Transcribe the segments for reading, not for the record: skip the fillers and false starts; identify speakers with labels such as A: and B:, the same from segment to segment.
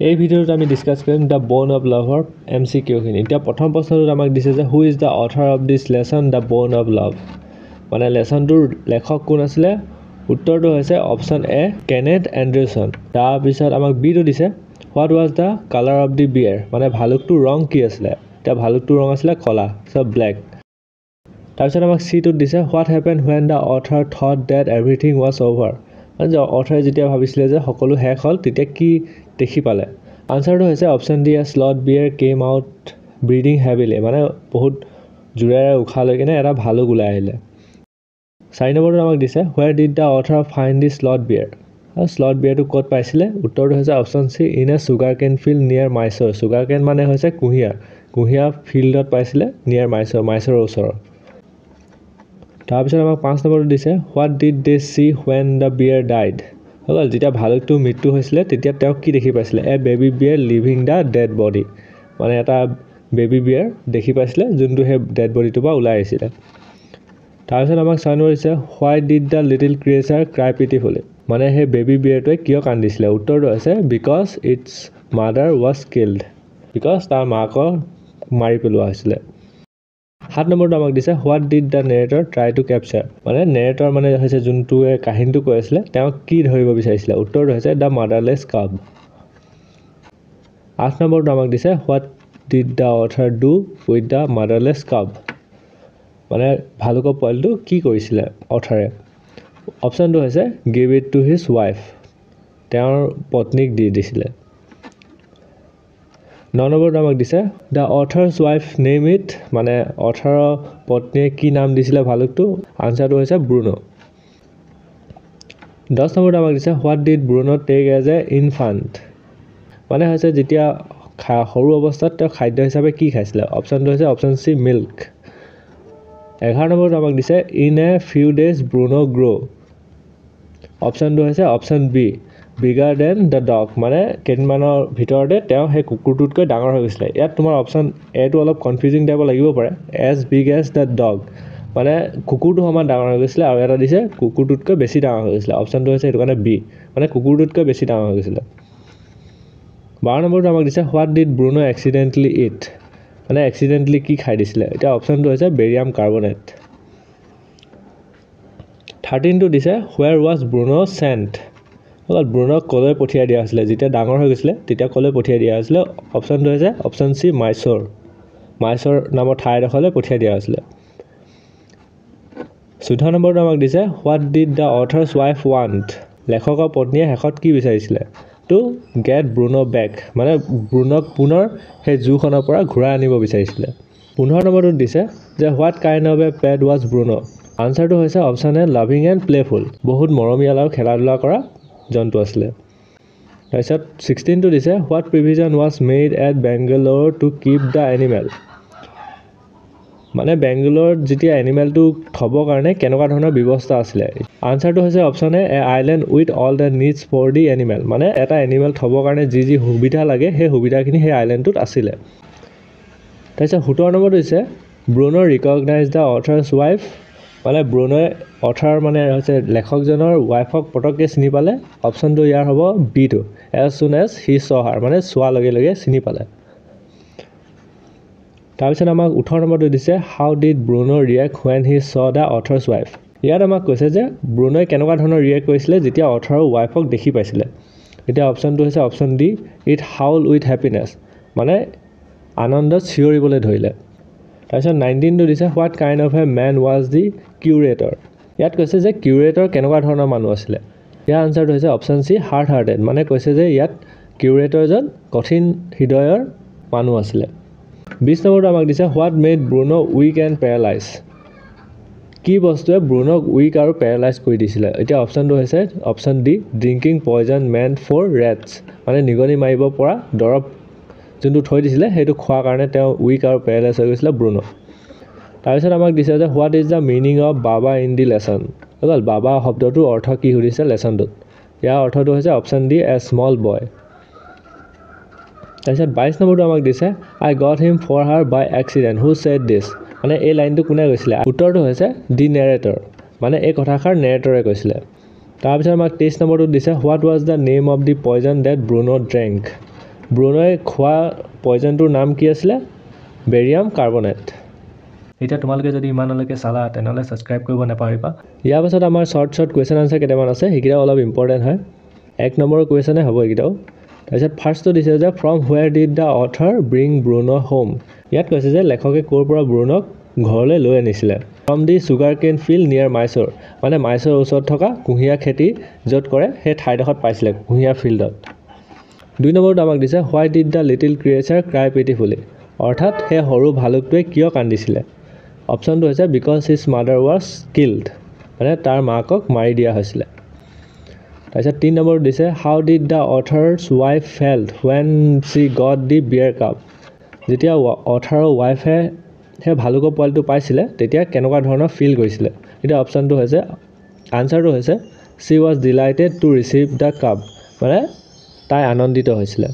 A: এই ভিডিঅ'টোত আমি ডিছকাছ কৰিম the bone of লাভৰ এম চি কিউখিনি। এতিয়া প্ৰথম প্ৰশ্নটোত আমাক দিছে যে who is the author of this lesson the bone of love, মানে লেচনটোৰ লেখক কোন আছিলে? উত্তৰটো হৈছে অপশ্যন এ, কেনেথ এণ্ড্ৰিউছন। তাৰপিছত আমাক বিটো দিছে what was the colour of the bear, মানে ভালুকটোৰ ৰং কি আছিলে? এতিয়া ভালুকটোৰ ৰং আছিলে ক'লা, চ' ব্লেক। তাৰপিছত আমাক চিটোত দিছে what happen when the author thought that everything was over, মানে যে অথাৰে যেতিয়া ভাবিছিলে যে সকলো শেষ হ'ল তেতিয়া কি দেখি পালে? আনচাৰটো হৈছে option D, a sloth bear came out breathing heavily, মানে বহুত জোৰেৰে উশাহ লৈ কিনে এটা ভালুক ওলাই আহিলে। চাৰি নম্বৰটোত আমাক দিছে where did the author find the sloth bear, sloth বিয়েৰটো ক'ত পাইছিলে? উত্তৰটো হৈছে option C, in a sugar cane field near Mysore. Sugar cane মানে হৈছে কুঁহিয়াৰ, কুঁহিয়াৰ ফিল্ডত পাইছিলে নিয়াৰ মাইচৰ, মাইচৰৰ ওচৰত। তাৰপিছত আমাক পাঁচ নম্বৰটো দিছে what did they see when the bear died, হৈ গ'ল, যেতিয়া ভালুকটোৰ মৃত্যু হৈছিলে তেতিয়া তেওঁক কি দেখি পাইছিলে? A baby bear leaving the dead body, মানে এটা বেবী বিয়েৰ দেখি পাইছিলে যোনটো সেই ডেড বডিটোৰ পৰা ওলাই আহিছিলে। তাৰপিছত আমাক ছয় নম্বৰ দিছে why did the little creature cry pitifully, মানে সেই বেবী বিয়েৰটোৱে কিয় কান্দিছিলে? উত্তৰটো হৈছে because its mother was killed, because তাৰ মাকক মাৰি পেলোৱা হৈছিলে। সাত নম্বৰটো আমাক দিছে what did the narrator try to capture, মানে নেৰেটৰ মানে হৈছে যোনটোৱে কাহিনীটো কৈ আছিলে তেওঁ কি ধৰিব বিচাৰিছিলে? উত্তৰটো হৈছে the মাদাৰলেছ কাব। আঠ নম্বৰটো আমাক দিছে what did the author do with the motherless cub, মানে ভালুকৰ পোৱালিটো কি কৰিছিলে অথাৰে? অপশ্যনটো হৈছে give it to his wife, তেওঁৰ পত্নীক দি দিছিলে। ন নম্বৰটো আমাক দিছে the author's wife name it, মানে অথাৰৰ পত্নীয়ে কি নাম দিছিলে ভালুকটো? আনচাৰটো হৈছে ব্ৰুনো। দহ নম্বৰটো আমাক দিছে what did Bruno take as a infant, মানে হৈছে যেতিয়া সৰু অৱস্থাত তেওঁ খাদ্য হিচাপে কি খাইছিলে? অপশ্যনটো হৈছে অপশ্যন চি, মিল্ক। 11 নম্বৰটো আমাক দিছে in a few days Bruno grow, অপশ্যনটো হৈছে option B, bigger than the dog, মানে কেইদিনমানৰ ভিতৰতে তেওঁ সেই কুকুৰটোতকৈ ডাঙৰ হৈ গৈছিলে। ইয়াত তোমাৰ অপশ্যন এটো অলপ কনফিউজিং টাইপৰ লাগিব পাৰে, as big as the dog, মানে কুকুৰটো সমান ডাঙৰ হৈ গৈছিলে, আৰু এটা দিছে কুকুৰটোতকৈ বেছি ডাঙৰ হৈ গৈছিলে। অপশ্যনটো হৈছে সেইটো কাৰণে বি, মানে কুকুৰটোতকৈ বেছি ডাঙৰ হৈ গৈছিলে। 12 নম্বৰটো আমাক দিছে what did Bruno accidentally eat, মানে এক্সিডেণ্টলি কি খাই দিছিলে? এতিয়া অপশ্যনটো হৈছে বেৰিয়াম কাৰ্বনেট। 13টো দিছে হুৱেৰ ৱাজ ব্ৰুনো চেণ্ট, ব্ৰুনক ক'লৈ পঠিয়াই দিয়া হৈছিলে যেতিয়া ডাঙৰ হৈ গৈছিলে তেতিয়া ক'লৈ পঠিয়াই দিয়া হৈছিলে? অপশ্যনটো হৈছে অপশ্যন চি, মাইচৰ, মাইচৰ নামৰ ঠাইডোখৰলৈ পঠিয়াই দিয়া হৈছিলে। 14 নম্বৰটো আমাক দিছে what did the author's wife want, লেখকৰ পত্নীয়ে শেষত কি বিচাৰিছিলে? টু গেট ব্ৰুনো বেক, মানে ব্ৰুনক পুনৰ সেই জুখনৰ পৰা ঘূৰাই আনিব বিচাৰিছিলে। 15 নম্বৰটোত দিছে যে what kind of a pet was Bruno, আনচাৰটো হৈছে option A, loving and playful, বহুত মৰমীয়াল আৰু খেলা ধূলা কৰা জন্তু আছিলে। তাৰপিছত 16টো দিছে what provision was made at Bangalore to keep the animal, মানে বেংগালোৰত যেতিয়া এনিমেলটো থ'বৰ কাৰণে কেনেকুৱা ধৰণৰ ব্যৱস্থা আছিলে? আনচাৰটো হৈছে option A, a island with all the needs for the animal, মানে এটা এনিমেল থ'বৰ কাৰণে যি যি সুবিধা লাগে সেই সুবিধাখিনি সেই আইলেণ্ডটোত আছিলে। তাৰপিছত 17 নম্বৰটো হৈছে Bruno recognise the author's wife, মানে ব্ৰুনোৱে অথাৰ মানে হৈছে লেখকজনৰ ৱাইফক পটককৈ চিনি পালে। অপশ্যনটো ইয়াৰ হ'ব বিটো, as soon as he saw her, মানে চোৱাৰ লগে লগে চিনি পালে। তাৰপিছত আমাক 18 নম্বৰটো দিছে how did Bruno react when he saw the author's wife, ইয়াত আমাক কৈছে যে ব্ৰুনোই কেনেকুৱা ধৰণৰ ৰিয়েক্ট কৰিছিলে যেতিয়া অথাৰৰ ৱাইফক দেখি পাইছিলে। এতিয়া অপশ্যনটো হৈছে option D, it howl with happiness, মানে আনন্দত চিঞৰিবলৈ ধৰিলে। তাৰপিছত 19টো দিছে what kind of a man was the curator, ইয়াত কৈছে যে কিউৰেটৰ কেনেকুৱা ধৰণৰ মানুহ আছিলে। ইয়াৰ আনচাৰটো হৈছে অপশ্যন চি, হাৰ্ড হাৰ্টেড, মানে কৈছে যে ইয়াত কিউৰেটৰজন কঠিন হৃদয়ৰ মানুহ আছিলে। 20 নম্বৰটো আমাক দিছে what made Bruno weak and paralyse, কি বস্তুৱে ব্ৰুনক উইক আৰু পেৰালাইজ কৰি দিছিলে? এতিয়া অপশ্যনটো হৈছে option D, drinking poison meant for rats, মানে নিগনি মাৰিব পৰা দৰৱ যোনটো থৈ দিছিলে সেইটো খোৱাৰ কাৰণে তেওঁ উইক আৰু পেৰালাইজ হৈ গৈছিলে ব্ৰুনো। তাৰপিছত আমাক দিছে যে what is the meaning of baba in the lesson, হৈ গ'ল, বাবা শব্দটোৰ অৰ্থ কি সুধিছে লেচনটোত। ইয়াৰ অৰ্থটো হৈছে option D, a small boy. তাৰপিছত 22 নম্বৰটো আমাক দিছে I got him for her by accident, who said this, মানে এই লাইনটো কোনে কৈছিলে? উত্তৰটো হৈছে দি নেৰেটৰ, মানে এই কথাষাৰ নেৰেটৰে কৈছিলে। তাৰপিছত আমাক 23 নম্বৰটোত দিছে what was the name of the poison that Bruno drank, ব্ৰুন'ই খোৱা পয়জনটোৰ নাম কি আছিলে? Barium carbonate. এতিয়া তোমালোকে যদি ইমানলৈকে চালা, তেনেহ'লে ছাবস্ক্ৰাইব কৰিব নাপাহৰিবা। ইয়াৰ পাছত আমাৰ শ্বৰ্ট শ্বৰ্ট কুৱেশ্যন আনচাৰ কেইটামান আছে, সেইকেইটাও অলপ ইম্পৰ্টেণ্ট হয়। 1 নম্বৰৰ কুৱেশ্যনে হ'ব এইকেইটাও। তাৰপিছত ফাৰ্ষ্টটো দিছে যে from where did the author bring Bruno home. ইয়াত কৈছে যে লেখকে ক'ৰ পৰা ব্ৰুন'ক ঘৰলৈ লৈ আনিছিলে। From the sugar cane field near Mysore, মানে মাইচুৰৰ ওচৰত থকা কুঁহিয়াৰ খেতি য'ত কৰে সেই ঠাইডোখৰত পাইছিলে, কুঁহিয়াৰ ফিল্ডত। 2 নম্বৰটো আমাক দিছে why did the little creature cry pitifully, অৰ্থাৎ সেই সৰু ভালুকটোৱে কিয় কান্দিছিলে। অপশ্যনটো হৈছে because his mother was killed, মানে তাৰ মাকক মাৰি দিয়া হৈছিলে। তাৰপিছত 3 নম্বৰটো দিছে how did the author's wife felt when she got the bear cub, যেতিয়া অথাৰৰ ৱাইফে সেই ভালুকৰ পোৱালিটো পাইছিলে তেতিয়া কেনেকুৱা ধৰণৰ ফিল কৰিছিলে। এতিয়া অপশ্যনটো হৈছে, আনচাৰটো হৈছে she was delighted to receive the cub, মানে তাই আনন্দিত হৈছিলে।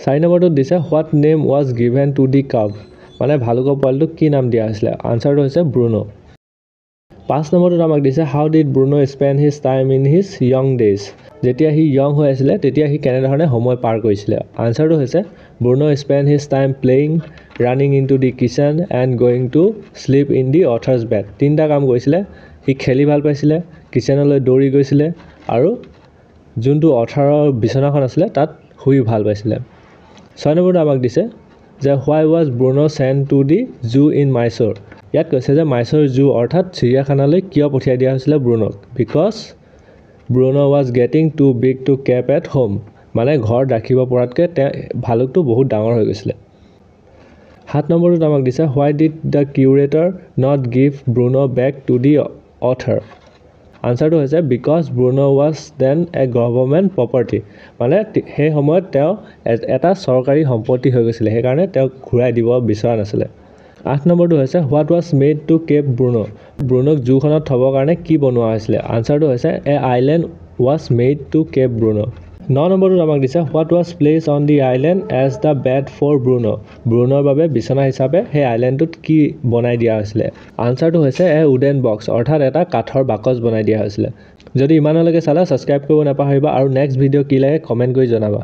A: 4 নম্বৰটোত দিছে what name was given to the cub, মানে ভালুকৰ পোৱালিটোক কি নাম দিয়া হৈছিলে। আনচাৰটো হৈছে ব্ৰুনো। 5 নম্বৰটোত আমাক দিছে how did Bruno spend his time in his young days, যেতিয়া সি য়ং হৈ আছিলে তেতিয়া সি কেনেধৰণে সময় পাৰ কৰিছিলে। আনচাৰটো হৈছে Bruno spend his time playing, running into the kitchen and going to sleep in the author's bed. 3টা কাম কৰিছিলে, সি খেলি ভাল পাইছিলে, কিচেনলৈ দৌৰি গৈছিলে আৰু যোনটো অথাৰৰ বিচনাখন আছিলে তাত শুই ভাল পাইছিলে। 6 নম্বৰটো আমাক দিছে যে why was Bruno sent to the zoo in Mysore, ইয়াত কৈছে যে মাইচুৰ জু অৰ্থাৎ চিৰিয়াখানালৈ কিয় পঠিয়াই দিয়া হৈছিলে ব্ৰুন'ক। Because Bruno was getting too big to keep at home, মানে ঘৰত ৰাখিব পৰাতকৈ তেওঁ ভালুকটো বহুত ডাঙৰ হৈ গৈছিলে। 7 নম্বৰটোত আমাক দিছে why did the curator not give Bruno back to the author, আনচাৰটো হৈছে because Bruno was then a government property, মানে সেই সময়ত তেওঁ এটা চৰকাৰী সম্পত্তি হৈ গৈছিলে, সেইকাৰণে তেওঁক ঘূৰাই দিব বিচৰা নাছিলে। 8 নম্বৰটো হৈছে what was made to keep Bruno, ব্ৰুন'ক জুখনত থ'বৰ কাৰণে কি বনোৱা হৈছিলে। আনচাৰটো হৈছে a island was made to keep Bruno. 9 নম্বৰটোত আমাক দিছে what was place on the island as the bed for Bruno, ব্ৰুন'ৰ বাবে বিচনা হিচাপে সেই আইলেণ্ডটোত কি বনাই দিয়া হৈছিলে। আনচাৰটো হৈছে এ উডেন বক্স, অৰ্থাৎ এটা কাঠৰ বাকচ বনাই দিয়া হৈছিলে। যদি ইমানলৈকে চালা ছাবস্ক্ৰাইব কৰিব নাপাহৰিবা আৰু নেক্সট ভিডিঅ' কি লাগে কমেণ্ট কৰি জনাবা।